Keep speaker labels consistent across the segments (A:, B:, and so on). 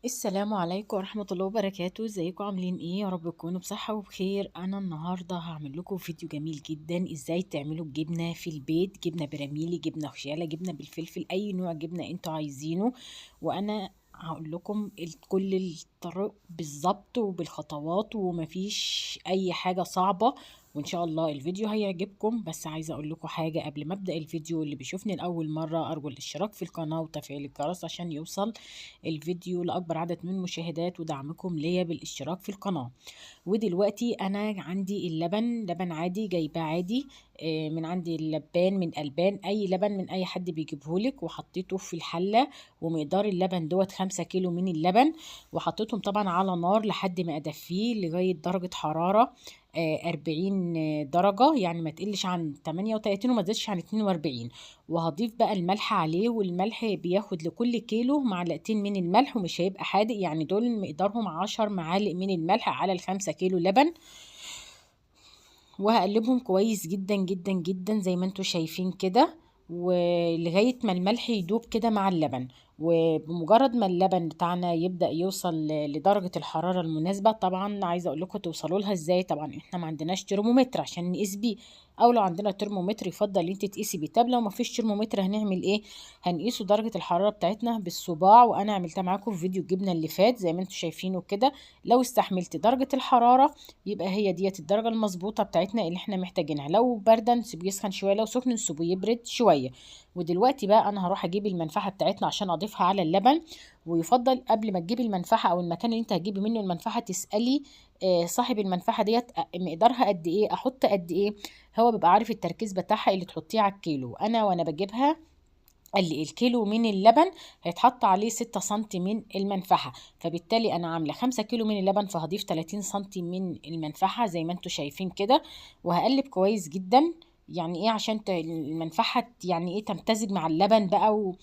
A: السلام عليكم ورحمة الله وبركاته. ازيكم عاملين ايه؟ يا رب تكونوا بصحة وبخير. انا النهاردة هعمل لكم فيديو جميل جدا، ازاي تعملوا الجبنة في البيت. جبنة براميلي، جبنة خشالة، جبنة بالفلفل، اي نوع جبنة انتوا عايزينه، وانا هقول لكم كل الطرق بالظبط وبالخطوات، ومفيش اي حاجة صعبة، وان شاء الله الفيديو هيعجبكم. بس عايزه اقول لكم حاجة قبل ما ابدا الفيديو، اللي بيشوفني لاول مرة ارجو الاشتراك في القناة وتفعيل الجرس عشان يوصل الفيديو لاكبر عدد من المشاهدات، ودعمكم ليا بالاشتراك في القناة. ودلوقتي انا عندي اللبن، لبن عادي جايباه عادي من عندي اللبان، من البان، اي لبن من اي حد بيجيبهولك، وحطيته في الحلة، ومقدار اللبن دوت 5 كيلو من اللبن، وحطيتهم طبعا على نار لحد ما ادفيه لغاية درجه حرارة 40 درجة، يعني ما تقلش عن 38 وما تزيدش عن 42. وهضيف بقى الملح عليه، والملح بياخد لكل كيلو معلقتين من الملح، ومش هيبقى حادق، يعني دول مقدارهم 10 معالق من الملح على ال5 كيلو لبن. وهقلبهم كويس جدا جدا جدا زي ما انتوا شايفين كده، ولغاية ما الملح يدوب كده مع اللبن. وبمجرد ما اللبن بتاعنا يبدأ يوصل لدرجة الحرارة المناسبة، طبعا عايزة اقول لكم توصلوا لها ازاي. طبعا احنا ما عندناش ترمومتر عشان نقيس بيه، او لو عندنا ترمومتر يفضل ان انت تقيسي بيه. طب لو ما فيش ترمومتر هنعمل ايه؟ هنقيسوا درجة الحرارة بتاعتنا بالصباع، وانا عملتها معاكم في فيديو الجبنة اللي فات زي ما انتم شايفينه كده. لو استحملت درجة الحرارة يبقى هي ديت الدرجة المظبوطة بتاعتنا اللي احنا محتاجينها. لو باردة نسيبه يسخن شوية، لو سخن نسيبه يبرد شوية. ودلوقتي بقى انا هروح اجيب المنفحة بتاعتنا عشان اضيفها على اللبن. ويفضل قبل ما تجيبي المنفحة او المكان اللي انت هتجيبي منه المنفحة تسألي صاحب المنفحة ديت مقدارها قد ايه، احط قد ايه، هو بيبقى عارف التركيز بتاعها اللي تحطيه على الكيلو. انا وانا بجيبها قال لي الكيلو من اللبن هيتحط عليه 6 سنتي من المنفحة، فبالتالي انا عاملة 5 كيلو من اللبن، فهضيف 30 سنتي من المنفحة زي ما انتوا شايفين كده. وهقلب كويس جدا، يعني ايه عشان المنفحة يعني ايه تمتزج مع اللبن بقى،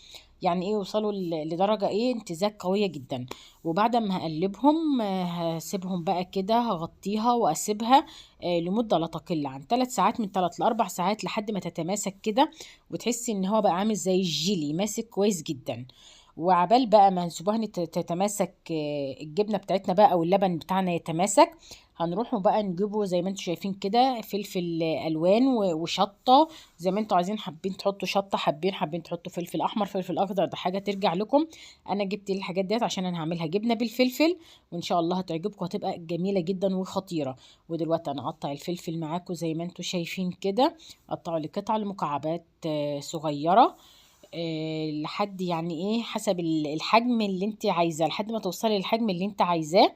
A: يعني ايه يوصلوا لدرجة ايه امتزاج قوية جدا. وبعد ما هقلبهم هسيبهم بقى كده، هغطيها واسيبها لمدة لا تقل عن 3 ساعات، من 3 ل 4 ساعات، لحد ما تتماسك كده وتحسي ان هو بقى عامل زي الجيلي ماسك كويس جدا. وعبال بقى ما نسيبوها تتماسك الجبنة بتاعتنا بقى او اللبن بتاعنا يتماسك، هنروحوا بقى نجيبه زي ما انتوا شايفين كده فلفل الوان وشطه زي ما انتوا عايزين، حابين تحطوا شطه، حابين تحطوا فلفل احمر، فلفل اخضر، ده حاجة ترجع لكم. انا جبت الحاجات ديت عشان انا هعملها جبنه بالفلفل، وان شاء الله هتعجبكم، هتبقى جميلة جدا وخطيرة. ودلوقتي انا اقطع الفلفل معاكم زي ما انتوا شايفين كده، قطعوا لقطع لمكعبات صغيرة لحد يعني ايه حسب الحجم اللي انت عايزاه، لحد ما توصلي للحجم اللي انت عايزاه.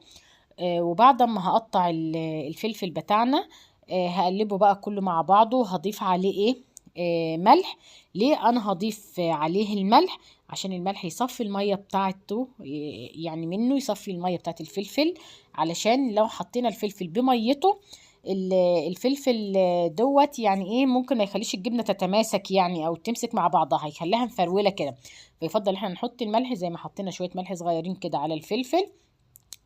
A: وبعد ما هقطع الفلفل بتاعنا هقلبه بقى كله مع بعضه. هضيف عليه ايه؟ ملح. ليه انا هضيف عليه الملح؟ عشان الملح يصفي المية بتاعته، يعني منه يصفي المية بتاعت الفلفل، علشان لو حطينا الفلفل بميته الفلفل دوت يعني ايه ممكن ما يخليش الجبنة تتماسك يعني او تمسك مع بعضها، هيخليها مفروله كده. فيفضل احنا نحط الملح زي ما حطينا شوية ملح صغيرين كده على الفلفل.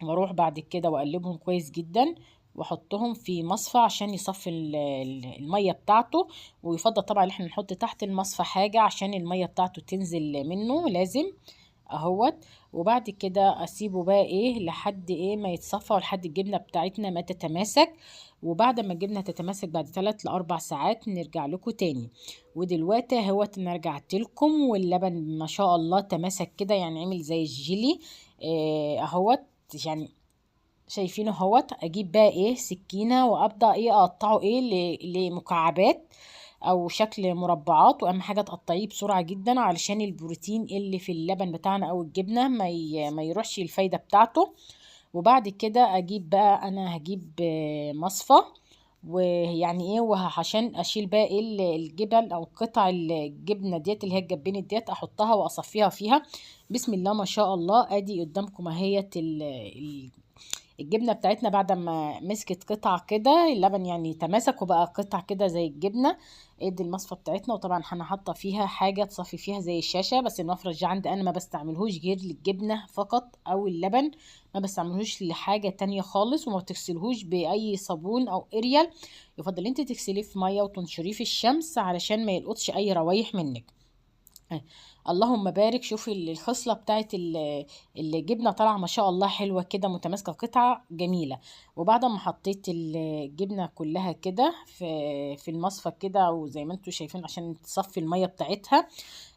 A: واروح بعد كده واقلبهم كويس جدا، واحطهم في مصفى عشان يصفي المية بتاعته. ويفضل طبعا احنا نحط تحت المصفى حاجة عشان المية بتاعته تنزل منه لازم اهوت. وبعد كده اسيبه بقى ايه لحد ايه ما يتصفى، ولحد الجبنة بتاعتنا ما تتماسك. وبعد ما الجبنة تتماسك بعد 3 ل 4 ساعات نرجع لكم تاني. ودلوقتي اهوت انا رجعت لكم، واللبن ما شاء الله تماسك كده، يعني عمل زي الجيلي اهوت، يعني شايفينه اهوت. اجيب بقى ايه سكينة وابدا ايه اقطعه ايه لمكعبات او شكل مربعات. واهم حاجة تقطعيه بسرعة جدا علشان البروتين اللي في اللبن بتاعنا او الجبنة ما يروحش الفايدة بتاعته. وبعد كده اجيب بقى، انا هجيب مصفى، ويعني ايه وعشان اشيل بقى ايه الجبن او قطع الجبنة ديت اللي هي اتجبنت ديت، احطها واصفيها فيها. بسم الله ما شاء الله، ادي قدامكم اهيت الجبنة بتاعتنا بعد ما مسكت قطع كده، اللبن يعني تماسك وبقى قطع كده زي الجبنة. ادي المصفى بتاعتنا، وطبعا انا حاطه فيها حاجة تصفي فيها زي الشاشة، بس المفرش ده عندي انا ما بستعملهوش غير للجبنه فقط او اللبن، ما بستعملهوش لحاجة تانية خالص. وما بتغسلهوش باي صابون او اريال، يفضل انت تغسليه في مية وتنشريه في الشمس علشان ما يلقطش اي روايح منك. اللهم بارك. شوفي الخصلة بتاعت الجبنة طالعه ما شاء الله حلوة كده، متماسكة، قطعه جميلة. وبعد ما حطيت الجبنة كلها كده في المصفى كده، وزي ما انتم شايفين عشان تصفي المية بتاعتها،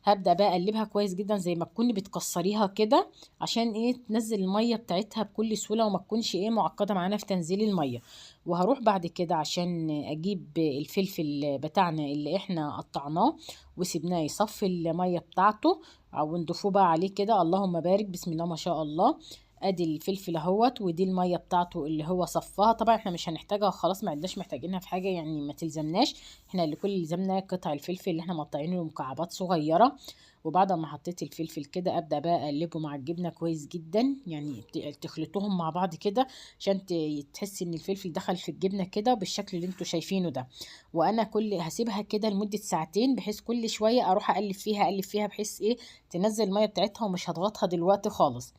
A: هبدا بقى اقلبها كويس جدا زي ما تكوني بتكسريها كده، عشان ايه؟ تنزل المية بتاعتها بكل سهولة وما تكونش ايه معقدة معانا في تنزيل المية. وهروح بعد كده عشان اجيب الفلفل بتاعنا اللي احنا قطعناه وسيبناه يصفي المية بتاعته، او نضيفوه بقى عليه كده. اللهم بارك، بسم الله ما شاء الله. ادي الفلفل اهوت، ودي المية بتاعته اللي هو صفاها. طبعا احنا مش هنحتاجها خلاص، ما عندناش محتاجينها في حاجة يعني، ما تلزمناش. احنا اللي كل اللي لزمنا قطع الفلفل اللي احنا مقطعينه مكعبات صغيرة. وبعد ما حطيت الفلفل كده ابدا بقى اقلبه مع الجبنة كويس جدا، يعني تخلطوهم مع بعض كده عشان تحسي ان الفلفل دخل في الجبنة كده بالشكل اللي انتوا شايفينه ده. وانا كل هسيبها كده لمدة ساعتين، بحيث كل شوية اروح اقلب فيها اقلب فيها، بحيث ايه تنزل المية بتاعتها، ومش هضغطها دلوقتي خالص.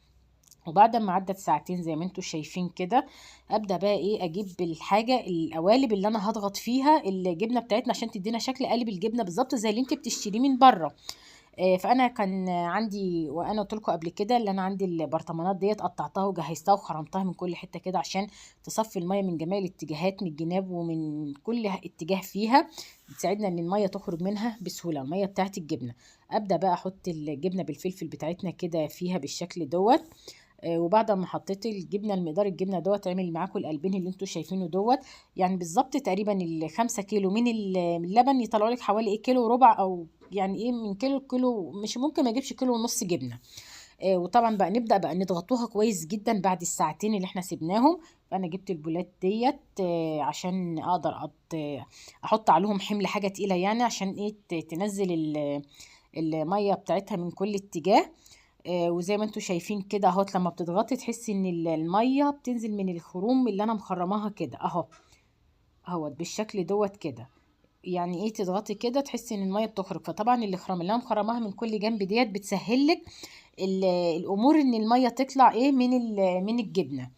A: وبعد ما عدت ساعتين زي ما انتوا شايفين كده، ابدا بقى ايه اجيب الحاجة القوالب اللي انا هضغط فيها الجبنة بتاعتنا عشان تدينا شكل قالب الجبنة بالظبط زي اللي انت بتشتريه من بره. فانا كان عندي، وانا قلت لكم قبل كده اللي انا عندي البرطمانات ديت قطعتها وجهزتها وخرمتها من كل حتة كده عشان تصفي المية من جميع الاتجاهات، من الجناب ومن كل اتجاه فيها، بتساعدنا ان المية تخرج منها بسهولة، المية بتاعت الجبنة. ابدا بقى احط الجبنة بالفلفل بتاعتنا كده فيها بالشكل دوت. وبعد ما حطيت الجبنة، المقدار الجبنة دوت عمل معاكم القلبين اللي انتوا شايفينه دوت، يعني بالظبط تقريبا ال5 كيلو من اللبن يطلعوا لك حوالي ايه كيلو وربع، او يعني ايه من كيلو لكيلو، مش ممكن ما يجيبش كيلو ونص جبنه. وطبعا بقى نبدا بقى نضغطوها كويس جدا بعد الساعتين اللي احنا سيبناهم. فانا جبت البولات ديت عشان اقدر احط عليهم حمل حاجة تقيلة، يعني عشان ايه تنزل المية بتاعتها من كل اتجاه. وزي ما انتوا شايفين كده اهوت، لما بتضغطي تحسي ان المية بتنزل من الخروم اللي انا مخرماها كده اهو اهوت بالشكل دوت كده، يعني ايه تضغطي كده تحسي ان المية بتخرج. فطبعا الخرام اللي انا مخرماها من كل جنب ديت بتسهلك الامور ان المية تطلع ايه من الجبنة.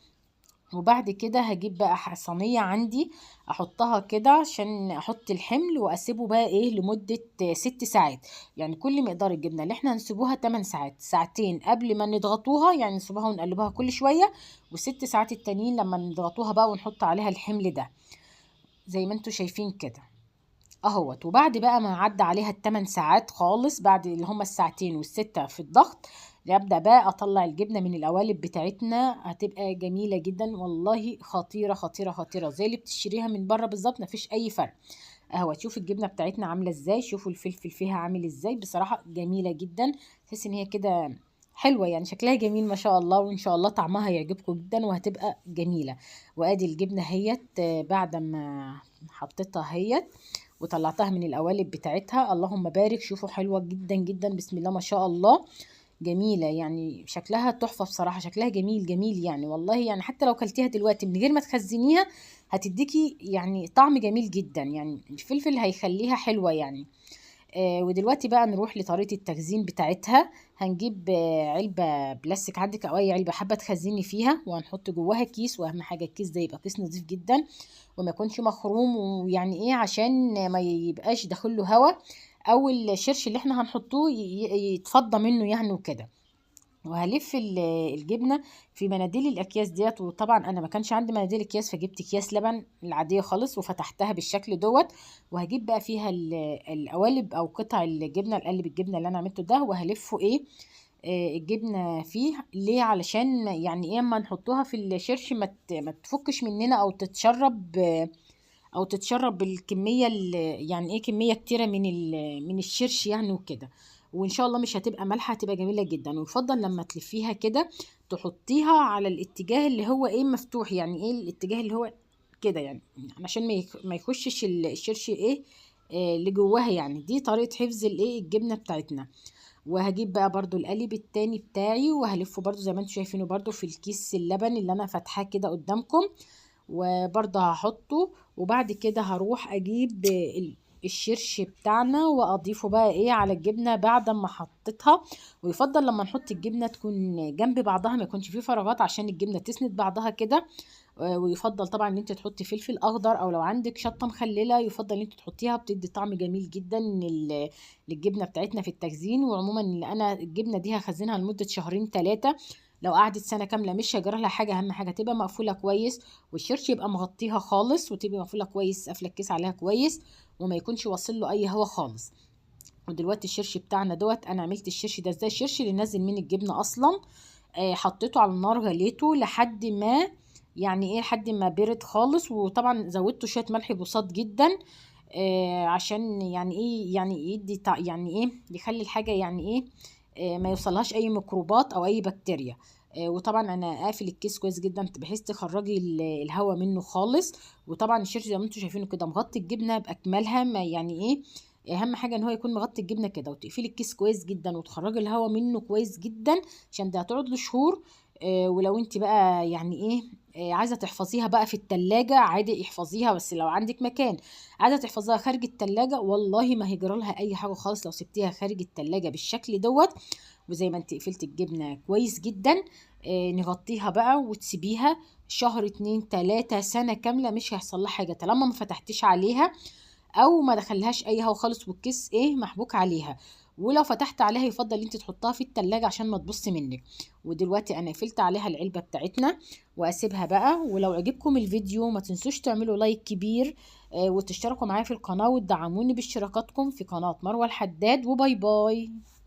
A: وبعد كده هجيب بقى صينية عندي احطها كده عشان احط الحمل، واسيبه بقى ايه لمدة 6 ساعات. يعني كل مقدار الجبنة اللي احنا هنسيبوها 8 ساعات، ساعتين قبل ما نضغطوها يعني نسيبوها ونقلبها كل شوية، وست ساعات التانيين لما نضغطوها بقى ونحط عليها الحمل ده زي ما انتوا شايفين كده اهوت. وبعد بقى ما عدى عليها ال8 ساعات خالص، بعد اللي هما الساعتين والستة في الضغط، ابدا بقى اطلع الجبنة من القوالب بتاعتنا. هتبقى جميلة جدا والله، خطيرة خطيرة خطيرة زي اللي بتشتريها من بره بالظبط، مفيش اي فرق. اهوت شوفوا الجبنة بتاعتنا عامله ازاي، شوفوا الفلفل فيها عامل ازاي، بصراحة جميلة جدا، تحس ان هي كده حلوة يعني، شكلها جميل ما شاء الله، وان شاء الله طعمها هيعجبكم جدا وهتبقى جميلة. وادي الجبنة هيت بعد ما حطيتها هيت وطلعتها من القوالب بتاعتها، اللهم بارك، شوفوا حلوة جدا جدا، بسم الله ما شاء الله، جميلة يعني، شكلها تحفة بصراحة، شكلها جميل جميل يعني والله، يعني حتى لو كلتيها دلوقتي من غير ما تخزنيها هتديكي يعني طعم جميل جدا، يعني الفلفل هيخليها حلوة يعني. ودلوقتي بقى نروح لطريقة التخزين بتاعتها. هنجيب علبة بلاستيك عندك او اي علبة حابة تخزني فيها، وهنحط جواها كيس، واهم حاجة الكيس ده يبقى كيس نظيف جدا وما يكونش مخروم، ويعني ايه عشان ما يبقاش داخله هوا او الشرش اللي احنا هنحطوه يتفضى منه يعني وكده. وهلف الجبنة في مناديل الاكياس ديت، وطبعا انا ما كانش عندي مناديل اكياس فجبت اكياس لبن العادية خالص وفتحتها بالشكل دوت. وهجيب بقى فيها القوالب او قطع الجبنة، القالب الجبنة اللي انا عملته ده، وهلفه ايه، الجبنة فيه. ليه؟ علشان يعني ايه اما نحطوها في الشرش ما تفكش مننا او تتشرب، او تتشرب بالكمية يعني ايه كمية كتيرة من الشرش يعني وكده. وان شاء الله مش هتبقى مالحة، هتبقى جميلة جدا. ويفضل لما تلفيها كده تحطيها على الاتجاه اللي هو ايه مفتوح، يعني ايه الاتجاه اللي هو كده يعني عشان ما يخشش الشرش ايه، لجواها يعني. دي طريقه حفظ الايه الجبنة بتاعتنا. وهجيب بقى برضو القالب التاني بتاعي وهلفه برضو زي ما انتم شايفينه برضو في الكيس اللبن اللي انا فاتحاه كده قدامكم، وبرضو هحطه. وبعد كده هروح اجيب الشرش بتاعنا واضيفه بقى ايه على الجبنة بعد ما حطيتها. ويفضل لما نحط الجبنة تكون جنب بعضها، ما يكونش فيه فراغات عشان الجبنة تسند بعضها كده. ويفضل طبعا ان انت تحطي فلفل اخضر، او لو عندك شطه مخلله يفضل ان انت تحطيها، بتدي طعم جميل جدا للجبنه بتاعتنا في التخزين. وعموما انا الجبنة دي هخزنها لمدة شهرين 3، لو قعدت سنة كاملة مش هيجرى لها حاجة. اهم حاجة تبقى مقفولة كويس، والشرش يبقى مغطيها خالص، وتبقى مقفولة كويس، قافله الكيس عليها كويس، وما يكونش واصل له اي هوا خالص. ودلوقتي الشرش بتاعنا دوت، انا عملت الشرش ده ازاي؟ الشرش اللي نازل من الجبنة اصلا، حطيته على النار غليته لحد ما يعني ايه، لحد ما برد خالص. وطبعا زودته شوية ملح بساط جدا، عشان يعني ايه، يعني يدي يعني ايه، يخلي الحاجة يعني ايه، ما يوصلهاش اي ميكروبات او اي بكتيريا. وطبعا انا قافل الكيس كويس جدا بحيث تخرجي الهواء منه خالص. وطبعا الشرش زي ما انتم شايفينه كده مغطي الجبنة باكملها، ما يعني ايه، اهم حاجة ان هو يكون مغطي الجبنة كده، وتقفلي الكيس كويس جدا وتخرجي الهواء منه كويس جدا عشان ده هتقعد له شهور. ولو انت بقى يعني ايه، عايزه تحفظيها بقى في التلاجة عادي احفظيها، بس لو عندك مكان. عايزه تحفظيها خارج التلاجة والله ما هيجرى لها اي حاجة خالص لو سبتيها خارج التلاجة بالشكل دوت. وزي ما انت قفلت الجبنة كويس جدا، نغطيها بقى وتسيبيها شهر 2 3 سنة كاملة مش هيحصل لها حاجة طالما ما فتحتيش عليها او ما دخلهاش اي هوا خالص، والكيس ايه محبوك عليها. ولو فتحت عليها يفضل انت تحطها في التلاجة عشان ما تبص منك. ودلوقتي انا قفلت عليها العلبة بتاعتنا واسيبها بقى. ولو عجبكم الفيديو ما تنسوش تعملوا لايك كبير، وتشتركوا معايا في القناة وتدعموني باشتراكاتكم في قناة مروة الحداد. و bye bye.